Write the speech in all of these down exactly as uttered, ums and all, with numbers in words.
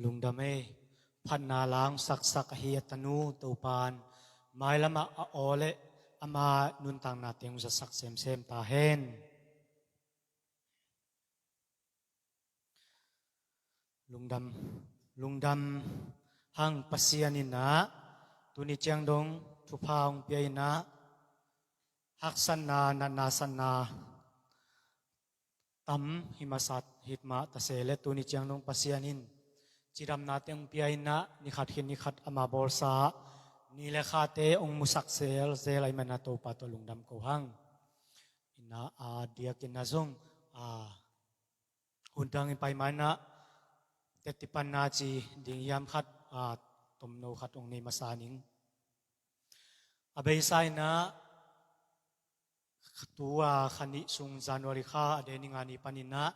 Lungdam ei. Phatna la hong saksak ahi a tanu Topan mailamah a aw le ama nuntakna teng hong zatsak semsem ta hen. Lungdam, lungdam hang Pasian in ah tuni ciang dong thupha hong pia in ah haksatna, natna, satna tam hi masa, hih mah ta se le tuni ciang dong Pasian in cidamna teng hong pia in ah nikhat khit nikhat ama bawlsa ni le khate hong musak zelzel ahih man ah Topa tawh lungdam ko hang. In ah a diakin ah zong a hun dang in pai ma in ah teci panna ci ding hiam khat a tomno khat hong nei masa ning. A beisa in ah tu a kha nih sung January kha a deni nga ni pan in ah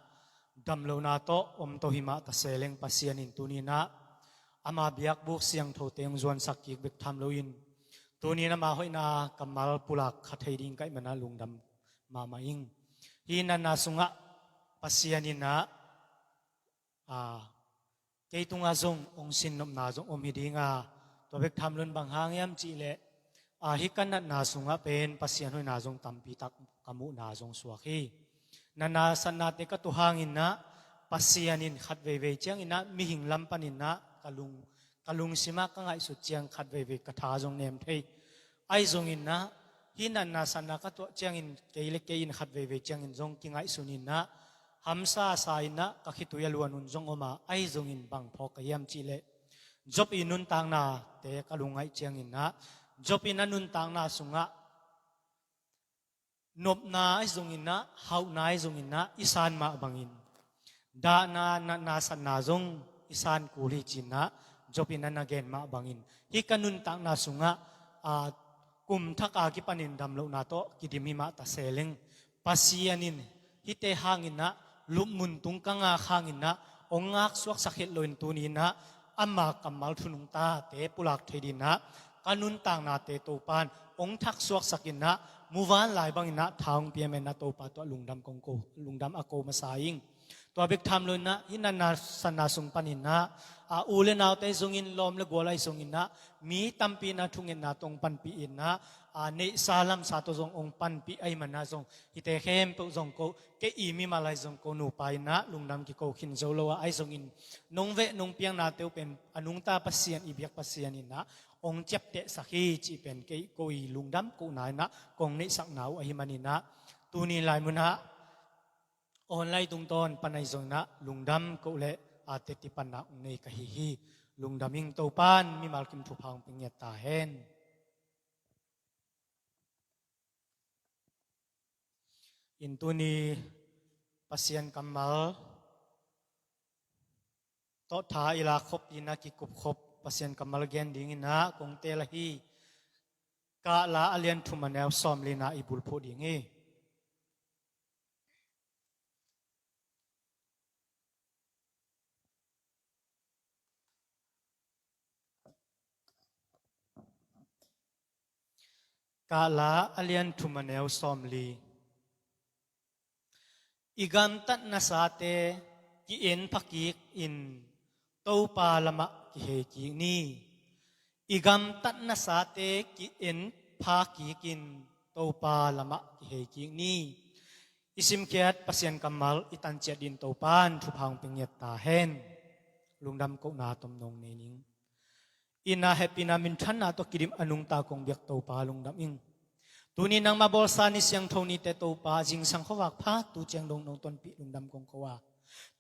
damlohna tawh om to hi mah ta se leng Pasian in tuni in ah ama biakbuk siangtho teng hong zuansak kik bek tham loin tuni in ama hoihna kammal pulak kha thei ding ka hih man ah lungdam mahmah ing. Hih natna sungah Pasian in ah a, kei tungah zong hong sinnopna zong om hi ding a, tua bek tham loin bang hang hiam cih leh a, hih ka natna sungah pen Pasian hoihna zong tampi tak ka muhna zong suak hi. Natna satnate ka tuah hang in ah Pasian in khat veivei ciang in ah mihing lam pan in ah ka lung, ka lungsim ah ka ngaihsut ciang khat veivei ka tha zong nem thei. Ahi zongin ah hih natna satna ka tuah ciangin kei le kei in khat veivei ciangin zong kingaihsun in ah hamsa sa in ah ka khitui a luan hun zong om a, ahi zongin bang phawk ka hiam cih leh Job i nuntaknate ka lungngaih ciangin ah Job in a nuntakna sungah nopna ahi zongin ah, hauhna ahi zongin ah i san mah bangin, dahna, natna, satna zong i san kul hi ci-in ah Job in a na gen mah bangin, hih ka nuntakna sungah a, kum thak a kipanin damlohna tawh kidim hi mah ta se leng Pasian in hihte hangin ah lupmun tung ka ngak hangin ah hong ngaksuaksak het loin tuni in ah ama kammal thunung tate pulak thei dingin ah ka nuntaknate Topan hong thaksuaksak in ah muvanlai bangin ah tha hong pia man ah Topa tawh lungdam kong ko, lungdam a ko masa ing. Tua bek tham loin ah hih natna satna sung panin ah a, u le naute zongin lawm le gual ahi zongin ah mi tampi in ah thungetna tawh hong panpih in ah a, neihsa lamsa tawh zong hong panpih ahih man ah zong hihte khempeuh zong ko, kei i mimal ahi zong ko nupa in ah lungdam kiko khin zo lo a, ahi zongin nong veh nong piaknate uh pen a nungta Pasian, i biak Pasian in ah hong ciaptehsak hi cih pen kei ko i lungdam kohna in ah kong neihsakna uh ahih manin ah tuni lai mun ah online tungtawn pan ahi zongin ah lungdam ko leh a, teci panna hong nei ka hi hi. Lungdam ing. Topan mimal kim thupha hong pia ngiat ta hen. In tuni Pasian kammal tawh tha i lak khop in ah kikup khop Pasian kammal gen dingin ah kong teel ahi Kahla a lian thum a neu sawmli na i bulphuh ding hi. Kahla a lian thum a neu sawmli. I gamtat nasate ki-en pha kik in Topa lamah kihei kik ni. I gamtat nasate ki-en pha kik in Topa lamah kihei kik ni. I simkhiat Pasian kammal i tanciat dingin Topan thupha hong pia ngiat ta hen. Lungdam kohna tomno nei ning. In ah hehpihna minthanna tawh kidim a nungta kong biak Topa lungdam ing. Tuni nangmah bawlsa ni siangtho nite Topa zingsang khuavak pha tu ciang dong nong tonpih lungdam kong ko a,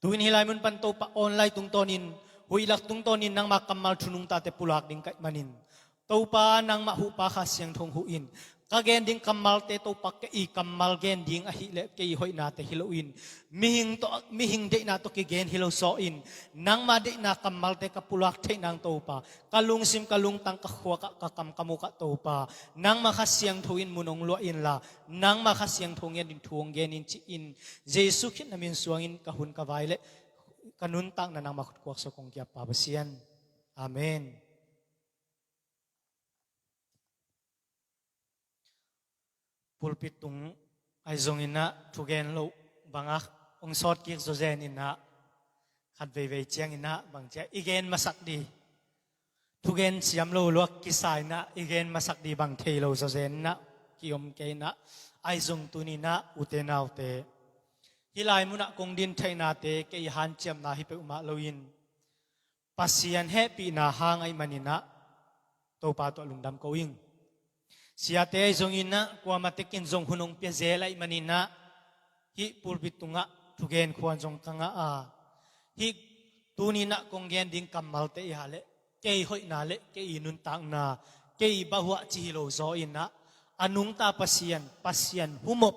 tu-in hih lai mun pan Topa online tungtawnin, huih lak tungtawnin nangmah kammal thunung tate pulak ding ka hih manin Topa nangmah huhpa Kha Siangtho hong huh in. Ka gen ding kammalte Topa kei kammal gen ding ahih leh kei hoihnate hi loin, mihing tawh, mihing deihna tawh kigen hi lo sawin, nangmah deihna kammalte ka pulak theih nang Topa, ka lungsim, ka lungtang, ka khuak ah, ka kam, ka muk ah Topa, nangmah Kha Siangtho in mun hong luah inla, nangmah Kha Siangtho ngen in thu hong gen in ci-in Jesuh Khrih na min suangin ka hun ka vai le ka nuntakna nangmah khut kuaksuak kong ki-ap Pa Pasian. Amen. Pulpit tung ahi zongin ah thugen loh bangah hong sawt kik zawzen in ah Khat veivei cianginah bang ciah i gen masak di, thugen siam lo luak kisa inah i gen masak di bang thei lo zawzen inah kiom kei inah, ahi zong tuninah ute naute, hih lai munah kong din theihnate kei hanciamna hi peuhmah loin Pasian hehpihna hang ahi maninah Topa tawh lungdam ko ing. Siate ahi zonginah kuamah tekin zong hun hong pia zel ahi maninah hih pulpit tungah thugen khuan zong ka ngah a, hih tuninah kong gen ding kammalte iha leh kei hoihna le kei nuntakna, kei bahuah ci hi lo zaw inah a nungta Pasian, Pasian humop,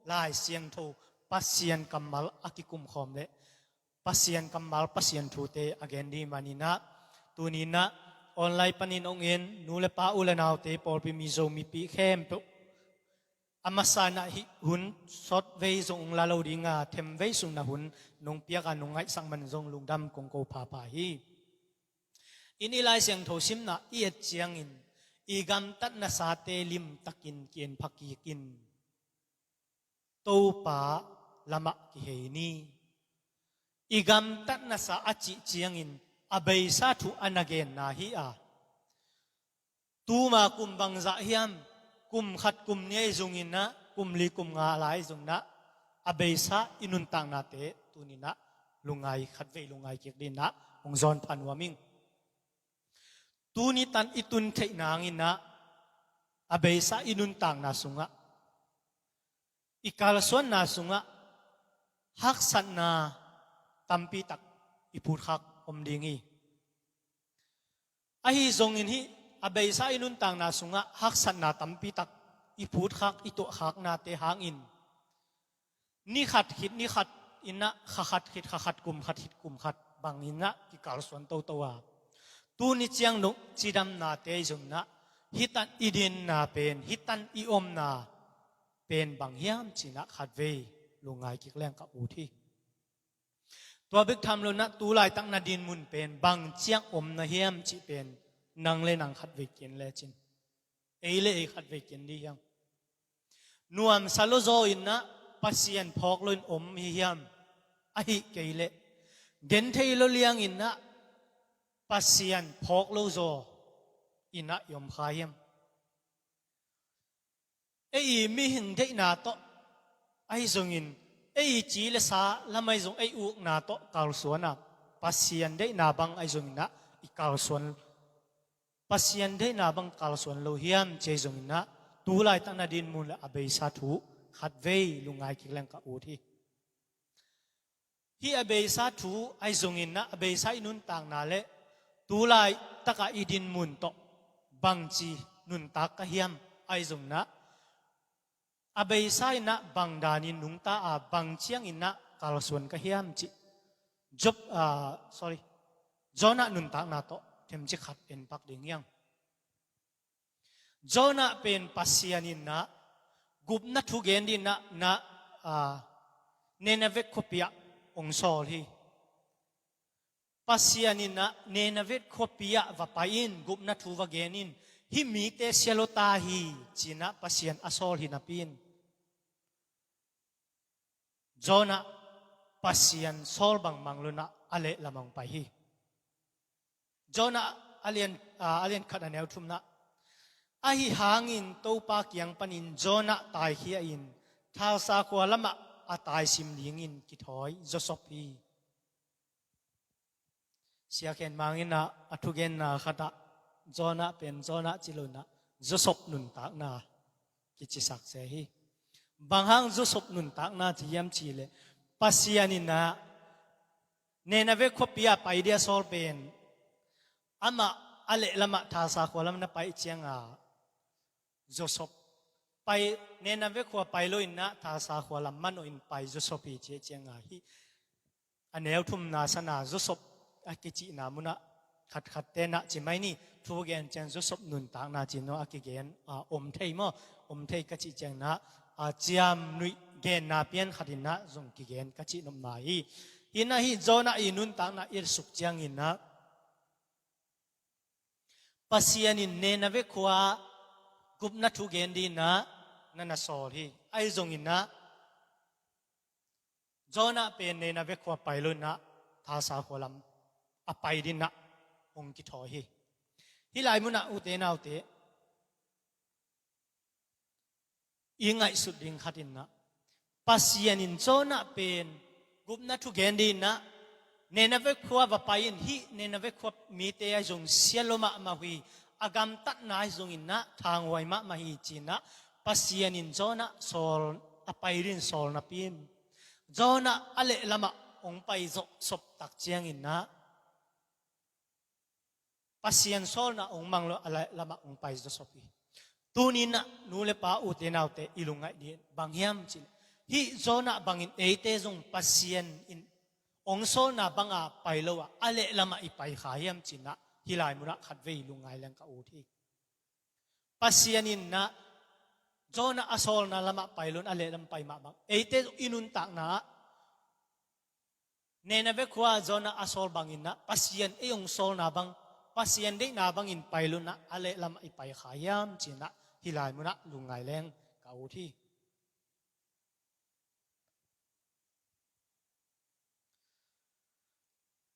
Lai Siangtho, Pasian kammal a kikumkhawm le Pasian kammal, Pasian thute a gen ding maninah tuninah online panin hong en nu le pa, u le naute, pawlpi mizo mipi khempeuh a masa inah hih hun sawtvei zong hong la lo dinga themvei sungna hun nong piaka nong ngaihsak man zong lungdam kong ko phapha hi. In i Lai Siangtho simna i et ciangin i gamtatnasate limtakin ki-en pha kik in. Topa lamah kihei ni. I gamtatnasa a cih ciangin a beisa thu a na genna hi a, tuma kum bangzah hiam, kum khat kum nih ahi zonginah, kum li kum nga lai zonginah a beisa i nuntaknate tuninah lungngai, khatvei lungngai kik dinah hong zawn pha nuam ing. Tuni tan i tun theih nanginah a beisa i nuntakna sungah, i kalsuanna sungah haksatna tampitak i phutkhak om ding hi. Ahi zongin hih a beisa i nuntakna sungah haksatna tampitak i phutkhak, i tuahkhaknate hangin ni khat khit ni khat inah, kha khat khit kha khat, kum khat khit kum khat banginah kikalsuan toto a, tuni ciang dong cidamnate zonginah hih tan i dinna pen, hih tan i omna pen bang hiam cinah khatvei lungngai kik leng ka ut hi. Tua bek tham loinah tu laitak na dinmun pen bang ciang om na hiam cih pen nang le nang khatvei ken lecin, ei le ei khatvei ken di hiam? Nuamsa lo zaw inah Pasian phawk loin om hi hiam? Ahi kei leh genthei lo lianginah Pasian phawk lo zaw inah i om kha hiam? Ei i mihing deihna tawh ahi zongin, ei i ci le sa lam ahi zong ei ukna tawh kalsuan a, Pasian deihna bang ahi zonginah i kalsuan, Pasian deihna bang kalsuan lo hiam ci ahi zonginah tu laitak na dinmun le a beisa thu khatvei lungngai kik leng ka ut hi. Hih a beisa thu ahi zonginah a beisa i nuntakna le tu laitakah i dinmun tawh bangci nuntak ka hiam ahi zonginah a beisa inah bang danin nungta a, bang cianginah kalsuan ka hiam cih Job, ah, sorry, Jonah nuntakna tawh themcik khat en pak ding hiang. Jonah pen Pasian inah gupna thu gen dinah na, ah, Nineveh khuapi ah hong sawl hi. Pasian inah Nineveh khuapi ah va pai in, gupna thu va gen in, hih mite sia lo ta hi cinah Pasian a sawl hi napi in, Jonah Pasian sawl bangmang loinah a lehlam ah hong pai hi. Jonah a lian, a, a lian khat a neu thumna. Ahi hangin Topa kiang panin Jonah taikhia in thalsa khua lamah a taisim dingin kithawi zawsop hi. Siakhen Mang inah a thugenna khatah Jonah pen Jonah ci loinah zawsop nuntakna kicisak se hi. Bang hang zawsop nuntakna ci hiam cih leh Pasian inah Nineveh khuapi ah pai dia sawl pen amah a lehlamah thalsa khua lam na pai cianga zawsop, pai, Nineveh khua pai loinah thalsa khua lam manawhin pai zawsop hi ci cianga hih a neu thumna sana zawsop a kicihna munah khatkhat tenah ci mai ni. Thu gen ciang zawsop nuntakna ci no a kigen, a, om thei maw? Om thei ka cih ciangnah, a, ciam nuih genna pian khat innah zong kigen ka cih nopna hi. Innah hih Jonah i nuntakna i et suk cianginnah Pasian in Nineveh khua gupna thu gen dinah na na sawl hi. Ahi zonginnah Jonah pen Nineveh khua pai loinah Tasa khua lam a pai dinah hong kithawi hi. Hih lai munah ute naute, i ngaihsut ding khat innah, Pasian in Jonah pen gupna thu gen dinah, Nineveh khua va pai in, hih Nineveh khua mite a zong sia lua mahmah uh hi, a gamtatna a zong innah thanghuai mahmah hi cinah, Pasian in Jonah sawl, a pai din sawl napi in, Jonah a lehlamah hong pai zawhsop tak cianginnah, Pasian sawlna hong mang lo a lehlamah hong pai zawsop hi. Tuninah nu le pa, ute naute, i lungngaih ding bang hiam cih leh, hih Jonah bangin eite zong Pasian in hong sawlna banga pai lo a, a lehlamah i pai kha hiam cinah, hih lai munah khatvei lungngai leng ka ut hi. Pasian innah Jonah a sawlna lamah pai lo in a lehlam pai mah bang, eite zong i nuntakna ah Nineveh khua Jonah a sawl banginnah Pasian ei hong sawlna bang, Pasian deihna bangin pai lo inah a lehlamah i pai kha hiam cinah, hih lai munah lungngai leng ka ut hi.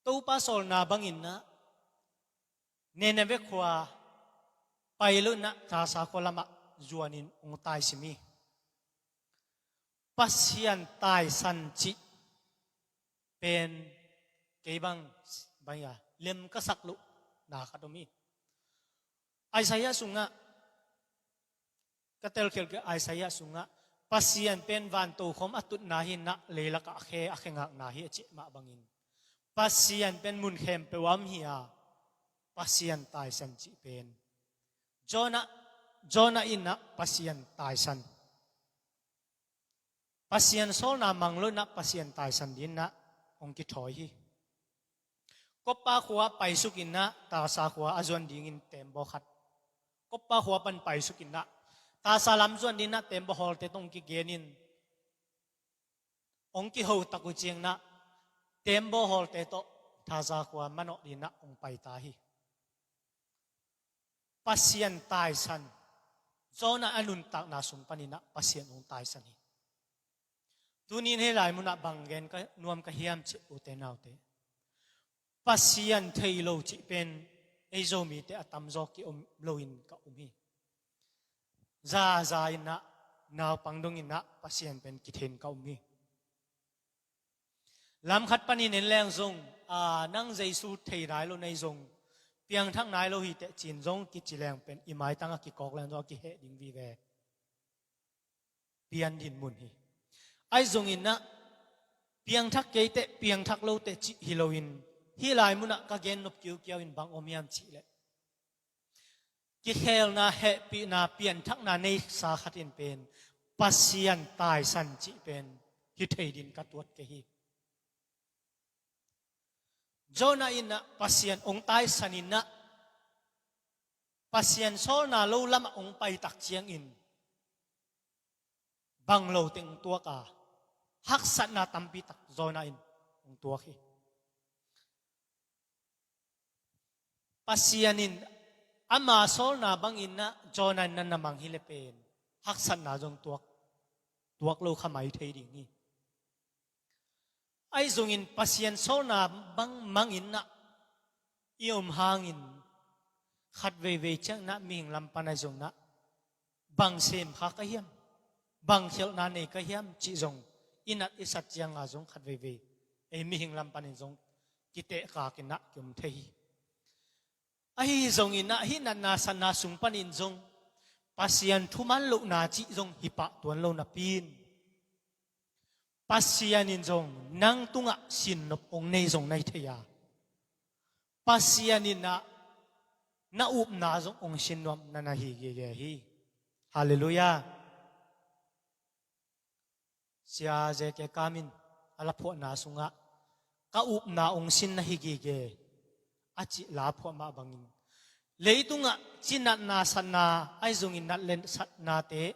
Topa sawlna banginnah Nineveh khua pai lo inah Tasa khua lamah zuanin hong taisim hi. Pasian taisan cih pen kei bang, bang a lem ka sak lohna khat om hi. Isaiah sungah, ka telkhial kei Isaiah sungah, Pasian pen vantokhom a tutna hi inah, leilakah a khe, a khe ngakna hi a cih mah bangin, Pasian pen mun khempeuh a om hi a, Pasian taisan cih pen Jonah, Jonah innah Pasian taisan, Pasian sawlna mang lo inah Pasian taisan dinah hong kithawi hi. Koppa khua paisuk innah Tasa khua a zuan dingin tembaw khat, Koppa khua pan paisuk innah Tasa lam zuan dinah tembaw hawlte tawh hong kigenin, hong kiho tak uh cianginah tembaw hawlte tawh Tasa khua manawh dinah hong paita hi. Pasian taisan, Jonah a nuntakna sung paninah Pasian hong taisan hi. Tunin hih lai munah bang gen ka nuam ka hiam cih, ute naute, Pasian thei lo cih pen ei Zomite a tamzaw kiom loin ka um hi. Zaza innah, naupang donginnah Pasian pen kithein ka um hi. Lamkhat panin en leng zong, a, nang Jesu thei nai lo nei zong, piangthak nai lo hi teh cin zong kici leng pen i maitang a kikawk leng zong a kiheh ding vive. Pian dinmun hi. Ahi zonginnah piangthak kei teh, piangthak lo teh cih hi loin, hih lai munah ka gen nop kiukiau in bang om hiam cih leh, kikhelna, hehpihna, pianthakna neisa khat in pen Pasian taisan cih pen hi thei din ka tuat kei hi. Jonah innah Pasian hong taisan innah Pasian sawlna lo lamah hong pai tak ciangin bang lo teng hong tuak a, haksatna tampi tak Jonah in hong tuak hi. Pasian in ama sawlna banginnah Jonah in na mang hi le pen haksatna zong tuak, tuak lo kha mai thei ding hi. Ahi zongin Pasian sawlna bang manginnah i om hangin khat veivei cianginah mihing lam pan ahi zonginah bang sem kha ka hiam, bang khialhna nei ka hiam cih zong i nat i sat cianga zong khat veivei ei mihing lam panin zong kitehkakinah kiom thei hi. Ahi zonginah hih natna satna sung panin zong Pasian thuman lohna cih zong hi pah tuan lo napi in, Pasian in zong nang tungah sinnop hong nei zong na hi thei a, Pasian innah na upna zong hong sin nuam na na hi gige hi. Halleluiah. Sia Zeke Kam in a laphuahna sungah, ka upna hong sin na hi gige, a cih laphuah mah bangin, leitungah cinatna satna ahi zongin nat le satnate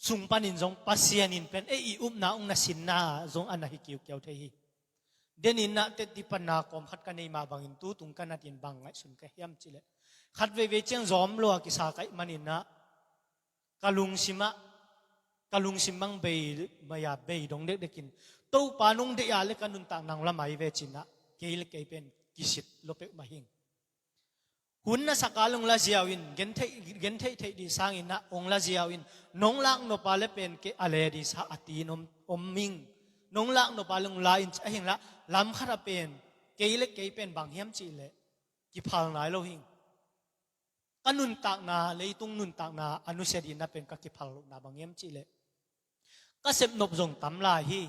sung panin zong Pasian in pen ei i upna hong na sinna zong a na hi kiukiau thei hi. Deninah teti panna kawm khat ka nei mah bangin tutung ka natin bang ngaihsun ka hiam cih leh, khat veivei ciang zawm lua kisa ka hih maninah ka lungsimah, ka lungsim bang bei, bei a bei dong dekdekin, Topa nong deih a le ka nuntak nang lamah hi ve cinah kei le kei pen kisit lo peuhmah hing. Hun na saka lung la ziau in, gentheih, gentheih theih dih sangin ah ong la ziau in, nong lak nop a le pen kei a le dih sa a tin om, om hing. Nong lak nop a lung la in ci a hing lah, lam khat a pen, kei le kei pen bang hiam cih leh, kiphal nai lo hing. Ka nuntakna, leitung nuntakna a nusia dihna pen ka kiphal lohna bang hiam cih leh, ka sep nop zong tam lai hi.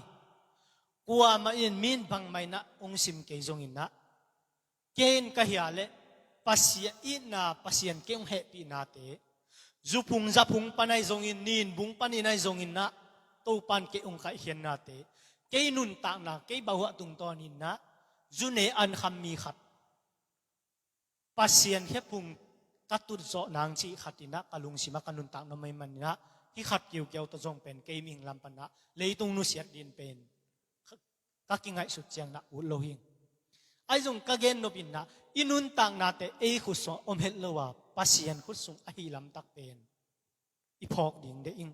Kuamah in min bangmah in ah ong sim kei zongin ah, kei in ka hia leh Pasian itna, Pasian kei ong hehpihnate, zuphung zaphung pan ahi zongin, ninbung panin ahi zongin ah, Topan kei ong kaihkhiatnate, kei nuntakna, kei bauhah tungtawnin ah, zu ne an kham mi khat, Pasian khephung ka tut zawh nang cih khat in ah ka lungsim ah ka nuntak nop ahih manin ah, hih khat kiukiau tawh zong pen kei mihing lam pan ah leitung nusiat ding pen ka, ka kingaihsut ciangin ah ut lo hing. Ahi zong ka gen nop in ah, i nuntaknate ei khut sungah om het lo a, Pasian khut sung ahi lamtak pen i phawk ding deih ing.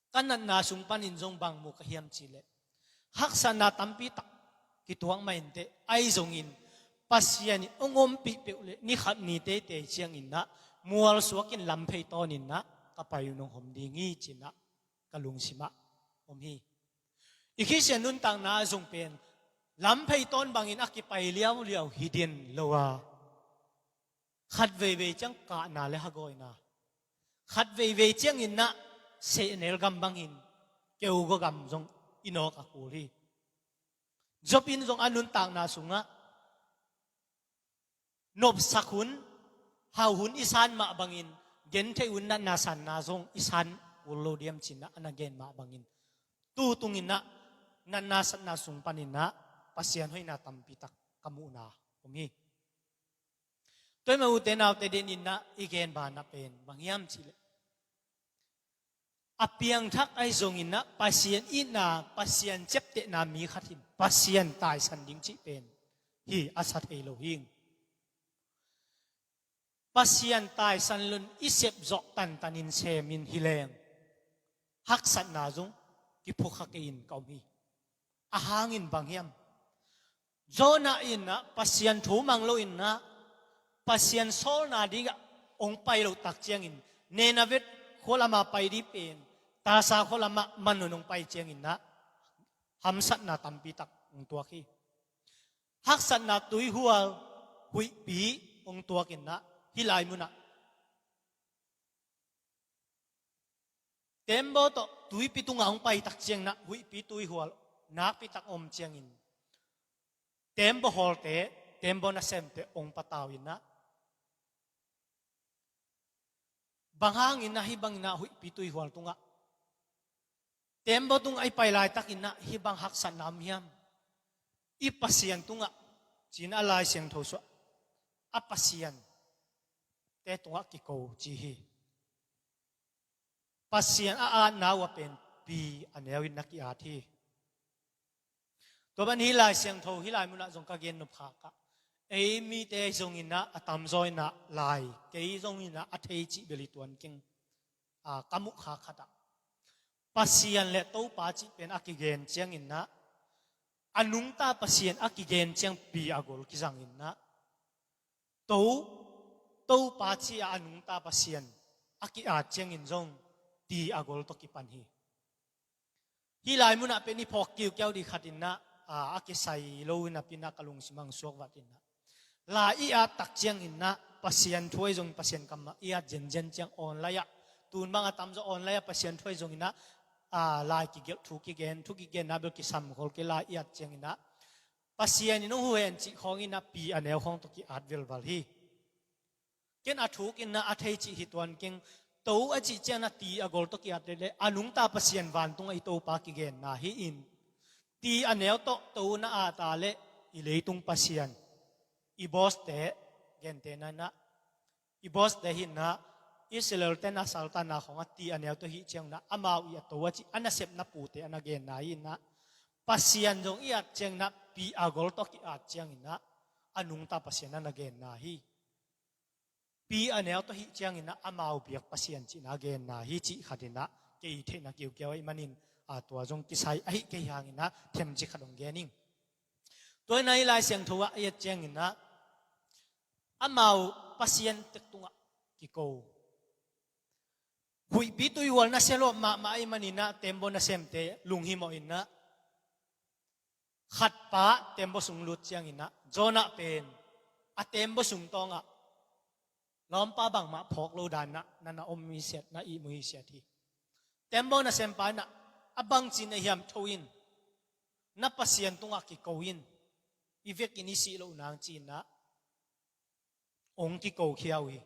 Ka natna sung panin zong bang mu ka hiam cih leh, haksatna tampi tak kituak mah inteh, ahi zongin Pasian in ong ompih peuh leh ni khat ni teitei ciangin ah, mualsuak in lamphei tawnin ah ka pai un ong hom ding hi ci-in ah ka lungsim ah om hi. I Khristian nuntakna ah zong pen lamphei tawn bangin a kipai liauliau hi den lo a, khat veivei ciang kahna le hagawina, khat veivei ciangin ah sehnel gam bangin keugaw gam zong i nawk a kul hi. Job in zong a nuntakna sungah nopsak hun, hau hun i san mah bangin, gentheih hun natna sanna zong i san kul lo diam ci-in ah a na gen mah bangin, tu tungin ah natna satna sung panin ah Pasian hoihna tampi tak ka muhna om hi. Tua ahih manin ute naute, den in ah i gen banah pen bang hiam cih leh, a piangthak ahi zongin ah Pasian itna, Pasian ciaptehna mi khat in Pasian taisan ding cih pen hi a sa thei lo hing. Pasian taisan lo-in i sep zawh tantanin semin hi leng, haksatna zong kiphukha kei in ka om hi. A hangin bang hiam? Jonah in ah Pasian thu mang lo in ah, Pasian sawlna dingah ong pai loh tak ciangin, Nineveh khua lamah pai ding pen, Tarsa khua lamah man un ong pai ciangin ah, hamsatna tampi tak ong tuak hi. Haksatna tuihual, huihpi ong tuak in ah, hih lai munah tembaw tawh tuipi tungah ong pai tak ciangin ah, huihpi tuihual nakpi tak om ciangin, tembaw hawlte, tembaw nasemte ong patau in ah, bang hangin ah hih bangin ah huihpi tuihual tungah, tembaw tungah i pai laitakin ah hih bang haksatna om hiam? I Pasian tungah, ci-in a Lai Siangtho sungah, a pasiante tungah kiko ci hi. Pasian a atna uh a pen pi a neu in na ki-at hi. Tua ban hih Lai Siangtho, hih lai munah zong ka gen nop khak ah, ei mite zongin ah a tamzaw in ah lai, kei zongin ah a thei cih bel hi tuan keng, a, ka muh khak khat ah, Pasian le Topa cih pen a kigen ciangin ah, a nungta Pasian a kigen ciang pi a gol kizangin ah, To, Topa ci-a a nungta Pasian a ki-at ciangin zong ti a gol tawh kipan hi. Hih lai munah pen i phawk kiukiau ding khat in ah, a, a kisai lo in ah pi-in ah ka lungsim ah ong suak vat in ah, lai i at tak ciangin ah Pasian thu ahi zong Pasian kammal i at zenzen ciang online ah, tun bang a tamzaw online ah Pasian thu ahi zongin ah, a, lai kigelh, thu kigen, thu kigenna bel kisam khol kei, lai i at ciangin ah Pasian in hong huh hen cih khawngin ah pi a neu khawng tawh ki-at velval hi. Ken a thuk in ah a thei cih hi tuan keng, To a cih ciang ah ti a gol tawh ki-at leh, a nungta Pasian vantungah i Topa kigenna hi in, ti a neu tawh To na at a leh, i leitung Pasian, i boss-te, gentehna in ah, i boss-te hi in ah, Israel-te na saltanna khawng ah ti a neu tawh hih ciangin ah, amau i a To a cih a nasepna pute a na genna hi in ah, Pasian zong i at ciangin ah pi a gol tawh ki-at ciangin ah, a nungta Pasian a na genna hi. Pi a neu tawh hih ciangin ah amau biak Pasian cihna a genna hi cih khat in ah, kei theihna kiukiau ahih manin, a, tua zong kisai ahih kei hangin ah themcik khat ong gen ing. Tua in ah hih Lai Siangtho ah i et ciangin ah, amau Pasian tek tungah kiko. Huihpi tuihual nasia lawp mahmah ahih manin ah tembaw nasemte lunghimawh in ah, khatpa tembaw sung lut ciangin ah, Jonah pen a tembaw sung tawngah lawmpa bangmah phawk lo dan ah na na om hi siat, na ihmu hi siat hi. Tembaw nasempa in ah, a bangci na hiam tho in, na Pasian tungah kiko in, i vekin i sih loh nang ci-in ah hong kiko khia uh hi.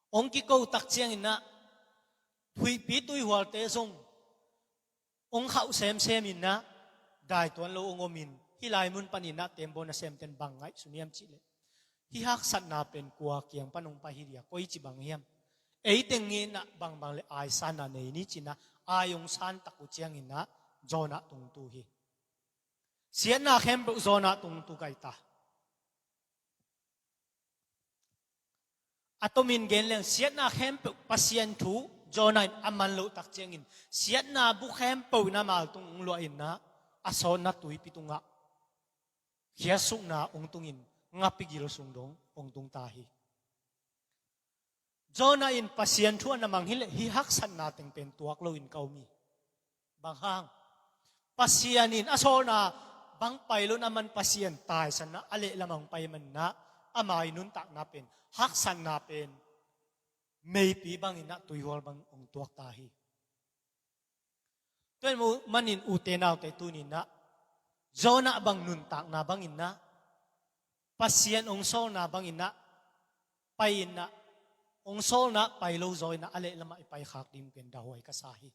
Hong kiko tak ciangin ah, huihpi tuihualte zong hong khauh semsem in ah, daituan lo hong om in, hih lai mun panin ah tembaw nasemten bang ngaihsun hiam cih leh, hih haksatna pen kua kiang pan hong pai hi dia, koici bang hiam? Ei teng in ah bangbang le aisanna nei ni ci-in ah, ai hong san tak uh ciangin ah Jonah tung tu hi. Siatna khempeuh Jonah tung tu gai ta. A tomin gen leng, siatna khempeuh Pasian thu Jonah in a man loh tak ciangin, siatna bu khempeuh in a mal tung hong luah in ah, a sawtna tuipi tungah khiatsukna hong tungin, ngapi gil sung dong hong tung ta hi. Jonah in Pasian thu a na mang hi leh, hih haksatna teng pen tuak loin ka om hi. Bang hang? Pasian in a sawlna bang pai lo in, aman Pasian taisan a, a lehlam ah hong pai manin ah, ama i nuntakna pen, haksatna pen meipi bangin ah tuihual bang hong tuak ta hi. Tua ahih manin ute naute, tuni-in ah Jonah bang nuntakna bangin ah, Pasian hong sawlna bangin ah pai-in ah, hong sawlna pai lo zaw in ah, a lehlam ah i paikhak ding pen dahuai ka sa hi.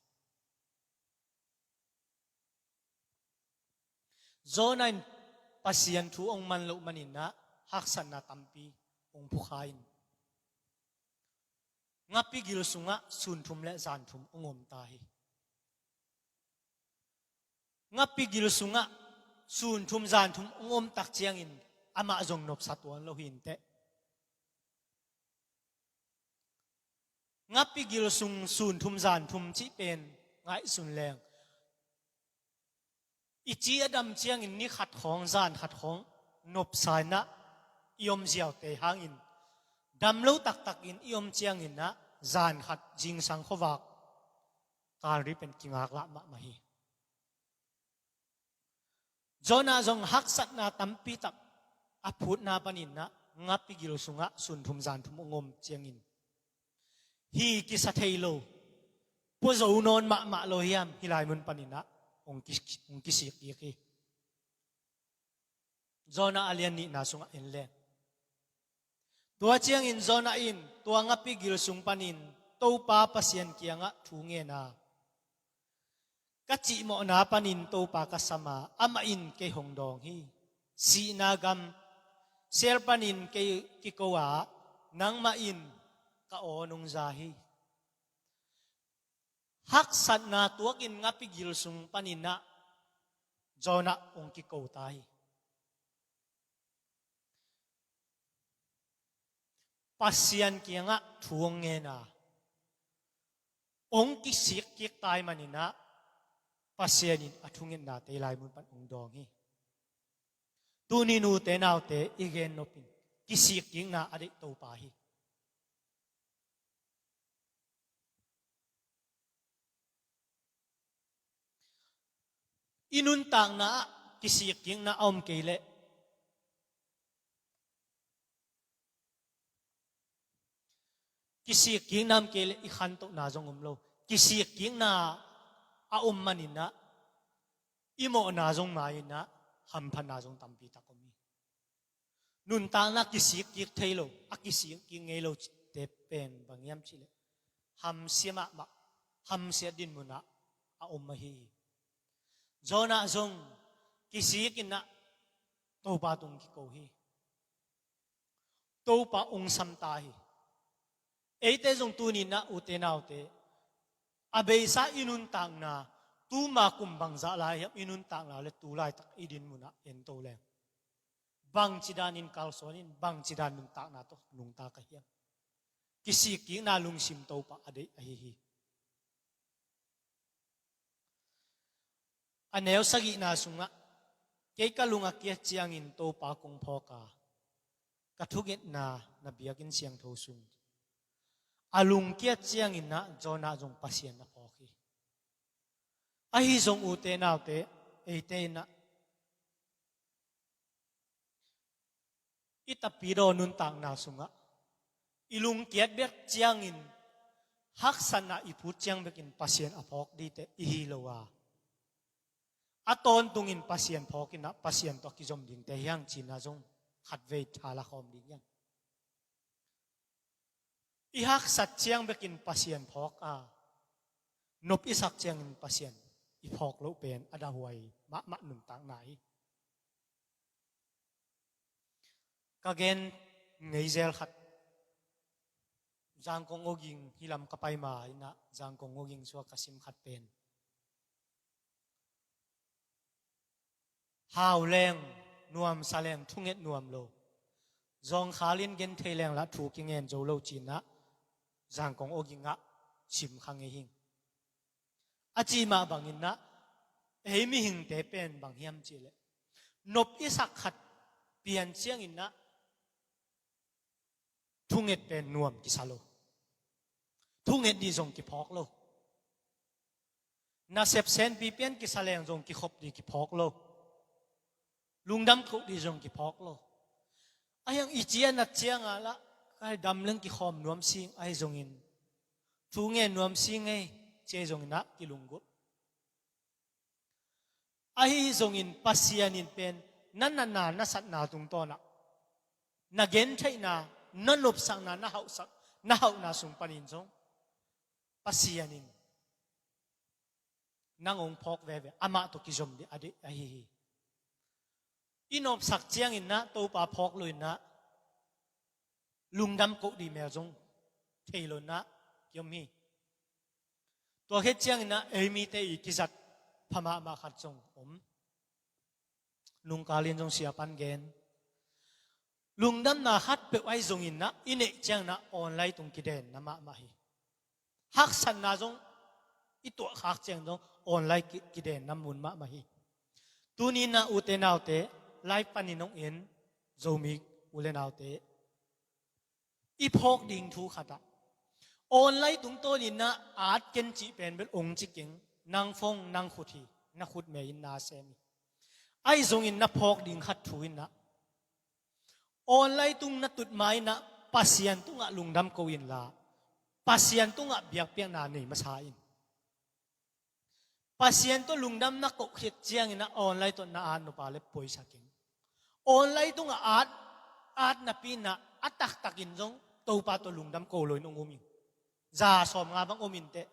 Jonah in Pasian thu hong man loh manin ah, haksatna tampi hong phukha in, ngapi gil sungah sun thum le zan thum hong om ta hi. Ngapi gil sungah sun thum zan thum hong om tak ciangin, amah zong nopsa tuan lo hi inteh. Ngapi gil sung sun thum zan thum cih pen ngaihsun leng, i ci a dam ciangin ni khat khawng, zan khat khawng nopsa in ah i om ziaute hangin, dam lo taktakin i om ciangin ah, zan khat zingsang khuavak kalri pen kingaklah mahmah hi. Jonah zong haksatna tampi tak a phutna panin ah, ngapi gil sungah sun thum zan thum hong om ciangin, hi kisa thei lo, pua zo nawn mahmah lo hiam, hih lai mun panin ah hong ki, hong kisik kik hi. Jonah a lian nihna sungah en leng, tua ciangin Jonah in tua ngapi gil sung panin Topa Pasian kiangah thu ngen a, ka cihmawhna panin Topa ka sam a, amah in kei hong dawng hi. Sihna gam sel panin kei kiko a, nangmah in ka aw nong za hi. Haksatna tuakin ngapi gil sung panin ah Jonah hong kiko ta hi. Pasian kiangah thu hong ngen a, hong kisik kik ta ahih manin ah, Pasian in a thungetnate hih lai mun pan hong dawng hi. Tuni-in ute naute, i gen nop in, kisik kikna a deih Topa hi. I nuntakna ah kisik kikna a om kei leh, kisik kikna om kei leh i khantohna zong om lo. Kisik kikna a om manin ah, i mawhna zong mai-in ah, hamphatna zong tampi tak om hi. Nuntakna kisik kik thei lo, a kisik kik ngei lo cihte pen bang hiam cih leh, hamsia mahmah, hamsia dinmun ah a om ahi hi. Jonah zong kisik in ah Topa tung kiko hi. Topa hong sam ta hi. Eite zong tuni-in ah ute naute, a beisa i nuntakna, tuma kum bangzah lai hiam i nuntakna le tu laitak i dinmun ah en to leng, bangci danin kalsuan in, bangci dan nuntakna tawh nungta ka hiam? Kisik kikna lungsim Topa a deih ahi hi. A neu sagihna sungah, kei ka lung a kiat ciangin Topa kong phawk a, ka thungetna na biakinn siangtho sung a lungkiat ciangin ah Jonah zong Pasian a phawk hi. Ahi zong ute naute, eite in ah i tapidaw nuntakna sungah i lungkiat bek ciangin haksatna i phut ciang bekin Pasian a phawk dite i hi lo a, a tawntungin Pasian phawk in ah Pasian tawh kizom dingte hi hang cihna zong khatvei tha la khawm ding hi hang. I haksat ciang bekin Pasian phawk a, nop i sak ciangin Pasian i phawk loh pen a dahhuai mahmah nuntakna hi. Ka gen ngei zel khat, Zangkong awging hi lam ka pai ma in ah Zangkong awging sua ka sim khat pen, hau leng nuamsa leng thunget nuam lo, zawngkhal in genthei leng lah thu kingen zo lo ci-in ah Zangkong awging ah sim kha ngei hing. A cih mah bangin ah ei mihingte pen bang hiam cih leh, nop i sak khat pian ciangin ah thunget pen nuam kisa lo. Thunget dih zong kiphawk lo. Nasep senpi pian kisa leng zong kikhop dih kiphawk lo. Lungdam koh dih zong kiphawk lo. Ahi hang i ci a nat ciang a lah ka dam leng kikhawm nuam sing, ahi zongin thu ngen nuam sing ei, ci ahi zongin ah kilunggulh. Ahi zongin Pasian in pen na natna na satna tungtawn ah, na gentheihna, na nopsakna, na hauhsak, na hauhna sung panin zong Pasian in nang hong phawk veve, amah tawh kizom dih a deih ahi hi. I nopsak ciangin ah Topa phawk lo in ah lungdam koh dih mel zong thei lo in ah kiom hi. Tua khit ciangin ah ei mite i kizat pha mahmah khat zong om. Nungkal in zong sia pan gen, lungdamna khat peuh ahi zongin ah i neih ciangin ah online tung kidenna mahmah hi. Haksatna zong i tuahkhak ciang zong online ki-, kidenna mun mahmah hi. Tuni in ah ute naute, live panin hong en Zomi u le naute, i phawk ding thu khat ah, online tungtawn in ah at ken cih pen bel hong ci keng, nang phone nang khut hi, na khut me in na sem hi. Ahi zongin na phawk ding khat thu in ah, online tung na tut ma in ah Pasian tungah lungdam ko inla, Pasian tungah biakpiakna nei masa in. Pasian tawh lungdam na koh khit ciangin ah online tawh na at nop a le poisa keng. Online tungah at, at napi in ah a taktakin zong Topa tawh lungdam ko lo in hong um in. Za sawm nga bang om inteh.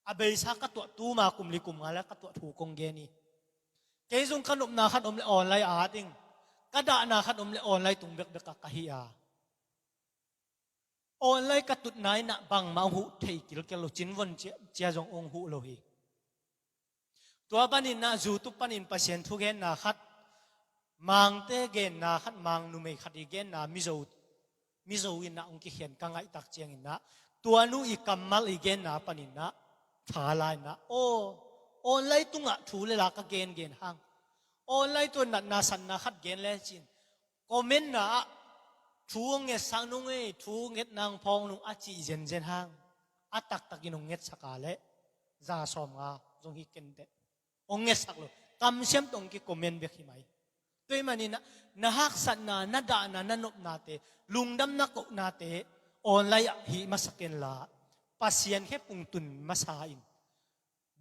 A beisa ka tuah, tuma kum li kum nga le ka tuah thu kong gen hi. Kei zong ka nopna khat om le online a at ing, ka dahna khat om le online tung bekbek ah ka hi a. Online ka tutna in ah bangmah hong huh thei kilkel lo, cin von cia, cia zong hong huh lo hi. Tua panin ah YouTube panin Pasian thugenna khat, Mangte genna khat, Mang numei khat i genna, Mizo, Mizo in ah hong kikhen ka ngaihtak ciangin ah, tua nu i kammal i genna panin ah tha la in ah, aw, online tungah thu le la ka gengen hang, online tawh natna satna khat gen lecin comment na ah, thu hong ngetsak nung ei, thu nget nang phawng nung a cih zenzen hang, a taktakin hong ngetsak a leh za sawm nga zong hi kenteh. Hong ngetsak lo. Kamsiam tawh hong ki-comment bek hi mai. Tua ahih manin ah, na haksatna, na dahna, na nopnate, lungdam na kohnate online ah hih masa kenla, Pasian khephung tun masa in.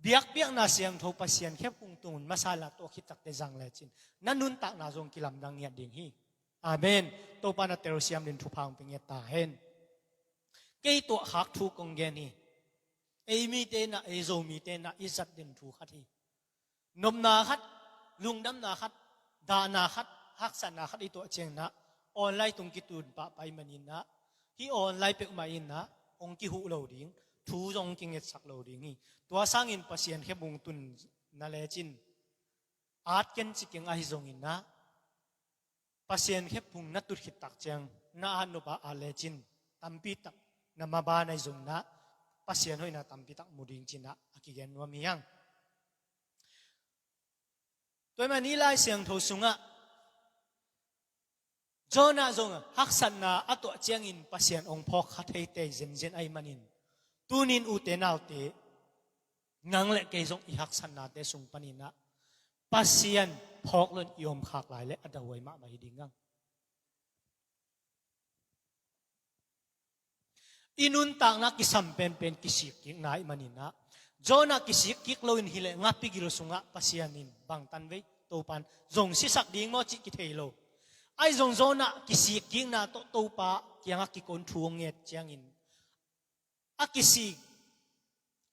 Biakpiakna siangtho Pasian khephung tun masa la, tua khit takteh zang lecin na nuntakna zong kilamdang ngiat ding hi. Amen. Topa na telsiam dingin thupha hong pia ngiat ta hen. Kei tuahkhak thu kong gen hi. Ei mite in ah, ei Zomite in ah i zat dingin thu khat hi. Nopna khat, lungdamna khat, dahna khat, haksatna khat i tuah ciangin ah online tung kitun pahpah ahih manin ah, hih online peuhmah in ah hong kihuh lo ding, thu zong hong kingetsak lo ding hi. Tua sangin Pasian khephung tun na lecin, at ken ci keng, ahi zongin ah Pasian khephung na tut khit tak ciang na at nop a at lecin tampi tak na maban ahi zongin ah Pasian hoihna tampi tak mu ding ci-in ah a kigen nuam hi hang. Tua ahih manin hih Lai Siangtho sungah Jonah zong haksatna a tuah ciangin Pasian hong phawk kha theite zenzen ahih manin, tunin ute naute, nang le kei zong i haksatnate sung paninah Pasian phawk loin i om khak lai le a dahuai mahmah hi ding ang. I nuntakna kisam penpen kisikkikna ahih maninah, Jonah kisikkik loin hileh ngapi gil sungah Pasian in bangtan vei, Topan zong sisak ding maw cih kithei lo. Ahi zong Jonah kisikkikna tawh Topa kiangah kikon thu hong nget ciangin, a kisik,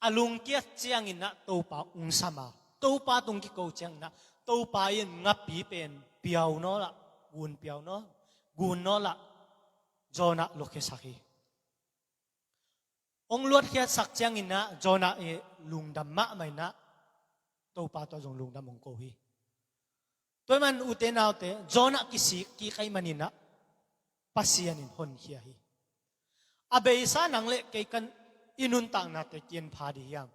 a lungkiat cianginah Topa hong sam a, Topa tung kiko cianginah Topa in ngapi pen piau nawlah, gun piau naw, gun nawlah, Jonah luakhiasak hi. Hong luatkhiatsak cianginah Jonah i lungdam mahmah inah Topa tawh zong lungdam hong ko hi. Tua ahih man ute naute, Jonah kisikkik ahih maninah Pasian in honkhia hi. A beisa nang le kei kan i nuntaknate kian pha dih hiam?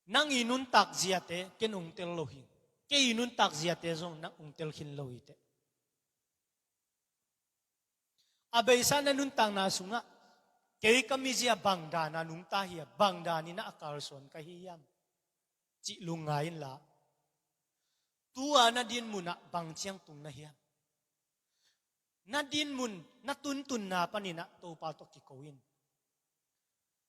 Nang i nuntak ziate ken hong tel lo hi. Kei i nuntak ziate zong nang hong tel khin lo hi teh. A beisa na nuntakna sungah kei ka mizia bang dana nungta hi a, bang daninah a kalsuan ka hi hiam cih lungngai inla, tua na dinmunah bang ciang tung na hiam? Na dinmun, na tuntunna paninah Topa tawh kiko in.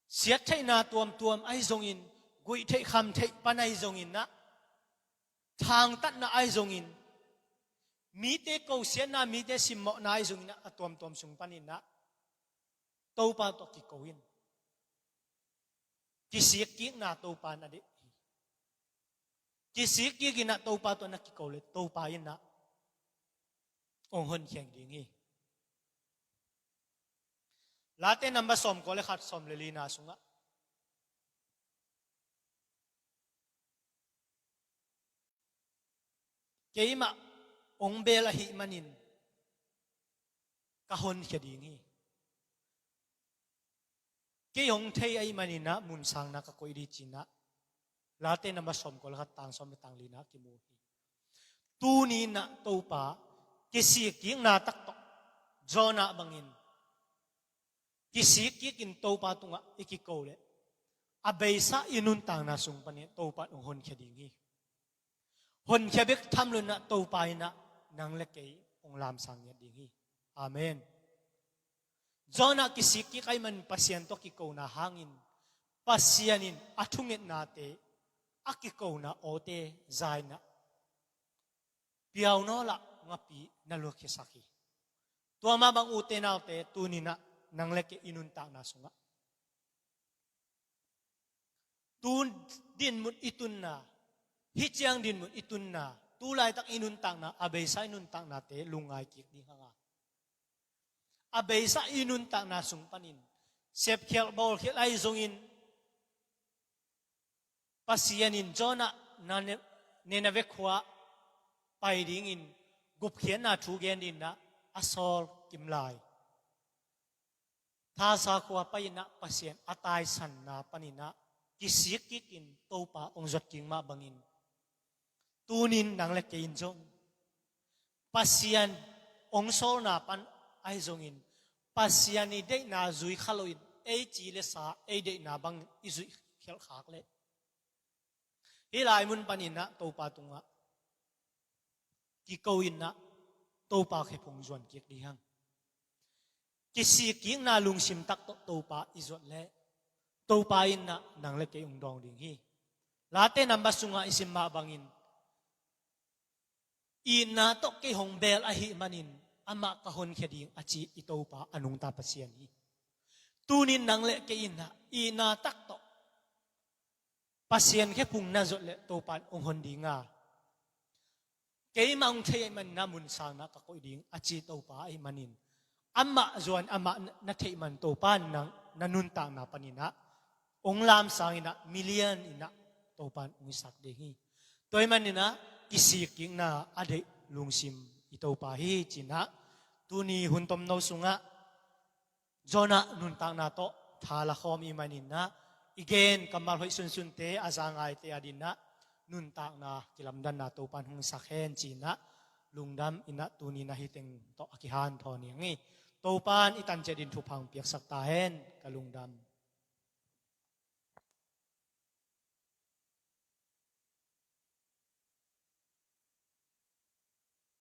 Siattheihna tuamtuam ahi zongin, guihtheih khamtheih pan ahi zonginah, thangtatna ahi zongin, mite kosiatna, mite simmawhna ahi zonginah, a tuamtuam sung paninah Topa tawh kiko in. Kisikkikna Topa na deih hi. Kisikkik inah Topa tawh na kiko le Topa inah hong honkhia ding hi. Late number sawmkua le khat, sawm le lina sungah, keimah hong bel ahih manin ka honkhia ding hi. Kei hong thei ahih maninah mun sangna ka koih dih cinah Late number sawmkua le khat, tang sawm le tang lina kimu hi. Tuninah Topa kisikkikna tak tawh Jonah bangin kisikkik in Topa tungah i kiko le a beisa i nuntakna sung panin Topa in hong honkhia ding hi. Honkhia bek tham loinah Topa inah nang le kei hong lamsang ngiat ding hi. Amen. Jonah kisikkik ahih man Pasian tawh kikona hangin Pasian in a thungetnate, a kikona awte za inah piau nawlah ngapi na luakhiasak hi. Tua mah bang ute naute, tuninah nang le kei i nuntakna sungah tu dinmun i tunna, hih ciang dinmun i tunna, tu laitak i nuntakna, a beisa i nuntaknate lungngai kik ding hanga, a beisa i nuntakna sung panin sepkhialh bawlkhialh ahi zongin, Pasian in Jonah Nine-, Nineveh khua pai dingin gupkhiatna thu gen dinah a sawl kimlai. Thasa khua pai inah Pasian a taisanna paninah kisikkik in Topa hong zuat kik mah bangin, tunin nang le kei in zong Pasian hong sawlna pan ahi zongin, Pasian i deihna zui kha loin ei ci le sa, ei deihna bang i zuih khialh khak leh, hih lai mun paninah Topa tungah kiko inah Topa khephung zuan kik dih hang. Kisikkikna lungsim tak tawh Topa i zuat leh, Topa inah nang le kei hong dawng ding hi. Late number sungah i sim mah bangin, itna tawh kei hong bel ahih manin amah ka honkhia ding a ci i Topa a nungta Pasian hi. Tunin nang le kei inah itna tak tawh Pasian khephung na zuat leh Topa in hong hon dinga, keimah hong thei ahih manin na mun sangna ka koih ding a ci Topa ahih manin, amah zuan amah na theih man Topa in nang na nuntakna paninah hong lamsang inah milian inah Topa in hong hisak ding hi. Tua ahih maninah kisikkikna a deih lungsim i Topa hi cinah, tuni hun tomno sungah Jonah nuntakna tawh thala khawm i maninah, i gen kammal hoih sunsunte a za ngaite a dinah nuntakna kilamdanna Topan hong sak hen ci-in ah lungdam in ah tuni-in ah hih teng tawh a kihanthawn hi ing. Topan i tan ciat in thupha piaksak ta hen. Ka lungdam.